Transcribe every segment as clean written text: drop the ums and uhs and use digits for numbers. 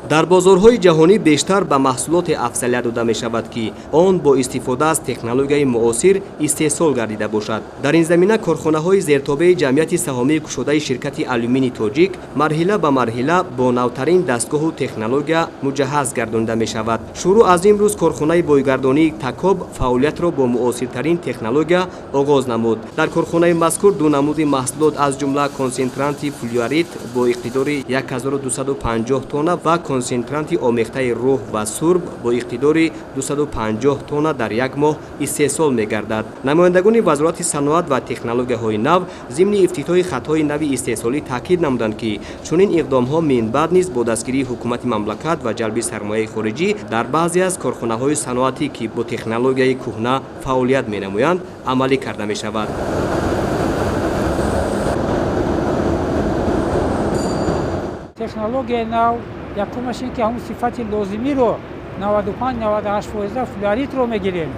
Дар бозорҳои ҷаҳонӣ бештар ба маҳсулоте афзалият дода мешавад, ки он бо истифода аз технологияи муосир истеҳсол гардида бошад. Дар ин замина корхонаҳои зертобеи ҷамъияти саҳомии кушодаи ширкати Алюмини Тоҷик марҳила ба марҳила бо навтарин дастгоҳу технология муҷаҳҳаз гардонида мешавад. Шурӯъ аз имрӯз корхонаи бойгардонии Такоб фаъолиятро бо муосиртарин технология оғоз намуд. Дар корхонаи мазкур ду намуди маҳсулот, аз ҷумла консентранти флюорит бо иқтидори 1250 тонна ва консентранти омехтаи рӯҳ ва сурб бо иқтидори 250 тонна дар як моҳ истеҳсол мегардад. Намояндагони Вазорати саноат ва технологияҳои нав зимни ифтитоҳи хатҳои нави истеҳсолӣ таъкид намуданд, ки чунин иқдомҳо минбаъд низ бо дастгирии ҳукумати мамлакат ва ҷалби сармояи хориҷӣ дар баъзе аз корхонаҳои саноатӣ, ки бо технологияи кӯҳна фаъолият менамоянд, амалӣ карда мешавад. Технологияи нав якумаш ин ки ҳамун сифати лозимиро 95-98% флюоритро мегирем.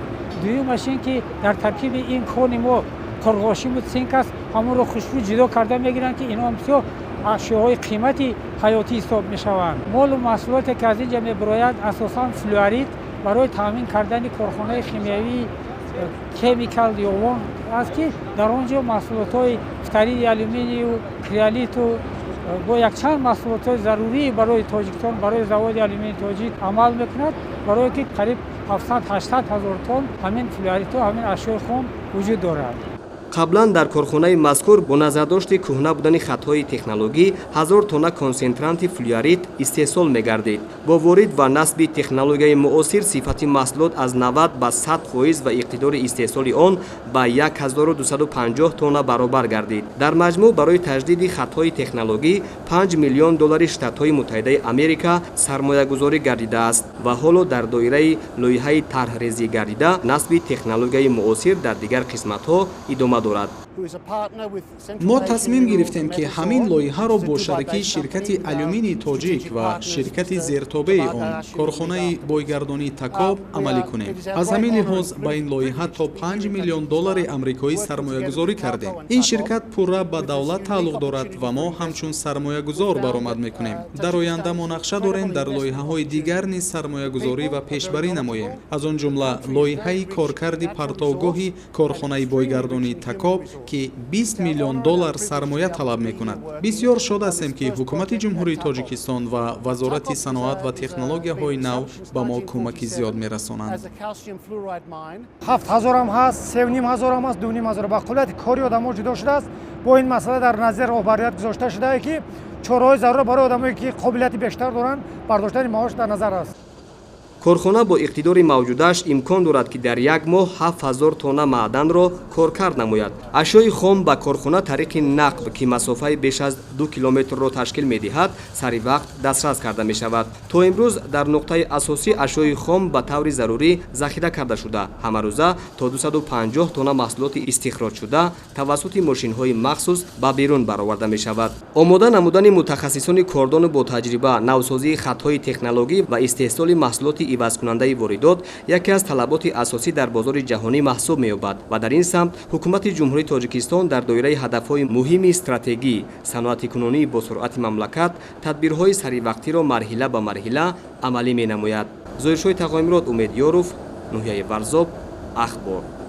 Дуюмаш ин ки дар таркиби ин кони мо қурғошиму цинк аст, ҳамонро хушрӯ ҷудо карда мегиранд, ки инҳо бисёр ашёҳои қимати ҳаётӣ ҳисоб мешаванд. Молу маҳсулоте ки аз ин ҷа мебирояд, асосан флюорит барои таъмин кардани корхонаи химиявии Кемикал Ёвон аст, ки дар он ҷо маҳсулотҳои фториди алюминию, криолиту бо якчанд маҳсулотҳои зарурӣ барои Тоҷикистон, барои заводи алюминии Тоҷик амал мекунад, барое ки қариб 700-800 ҳазор тонн ҳамин флюоритҳо, ҳамин ашёи хом вуҷуд дорад. Қаблан дар корхонаи мазкур бо назардошти кӯҳна будани хатҳои технологӣ 1000 тонна консентранти флюорит истеҳсол мегардид. Бо ворид ва насби технологияи муосир сифати маҳсулот аз 90 ба 100% ва иқтидори истеҳсоли он ба 1250 тонна баробар гардид. Дар маҷмӯъ барои таҷдиди хатҳои технологӣ 5 миллион доллари Штатҳои Муттаҳидаи Америка сармоягузорӣ гардидааст ва ҳоло дар доираи лоиҳаи тарҳрезӣ гардида насби технологияи муосир дар дигар қисматҳо идома дорад. Мо тасмим гирифтем, ки ҳамин лоиҳаро бо шарикии ширкати Алюминии Тоҷик ва ширкати зертобеи он, корхонаи бойгардонии Такоб, амалӣ кунем. Аз ҳамин лиҳоз ба ин лоиҳа то 5 миллион доллари амрикоӣ сармоягузорӣ кардем. Ин ширкат пурра ба давлат тааллуқ дорад ва мо ҳамчун сармоягузор баромад мекунем. Дар оянда мо нақша дорем дар лоиҳаҳои дигар низ сармоягузорӣ ва пешбарӣ намоем, аз он ҷумла лоиҳаи коркарди партовгоҳи корхонаи бойгардонии Такоб, ки 20 миллион доллар сармоя талаб мекунад. Бисёр шод ҳастем, ки ҳукумати Ҷумҳурии Тоҷикистон ва Вазорати саноат ва технологияҳои нав ба мо кӯмаки зиёд мерасонанд. 7000-ам ҳаст, 3500-ам ҳаст, 2500. Ба қобилияти кори одамо ҷудо шудааст. Бо ин масъала дар назар роҳбарият гузошта шудае, ки чораҳои зарур барои одамое, ки қобилияти бештар доранд, бардоштани маош дар назар аст. Корхона бо иқтидори мавҷудаш имкон дорад, ки дар як моҳ 7000 тонна маъданро коркард намояд. Ашёи хом ба корхона тариқи нақб, ки масофаи беш аз 2 километрро ташкил медиҳад, сари вақт дастрас карда мешавад. То имрӯз дар нуқтаи асосӣ ашёи хом ба таври зарурӣ захира карда шуда, ҳамарӯза то 250 тонна маҳсулоти истихроҷшуда тавассути мошинҳои махсус ба берун бароварда мешавад. Омода намудани мутахассисони кордону ботаҷриба, навсозии хатҳои технологӣ ва истеҳсоли маҳсулоти ивазкунандаи воридот яке аз талаботи асосӣ дар бозори ҷаҳонӣ маҳсуб меёбад ва дар ин самт ҳукумати Ҷумҳурии Тоҷикистон дар доираи ҳадафҳои муҳими стратегӣ саноатикунонии босуръати мамлакат тадбирҳои саривақтиро марҳила ба марҳила амалӣ менамояд. Зоҳиршоҳи Тағоимурод, Умед Ёров, ноҳияи Варзоб, Ахбор.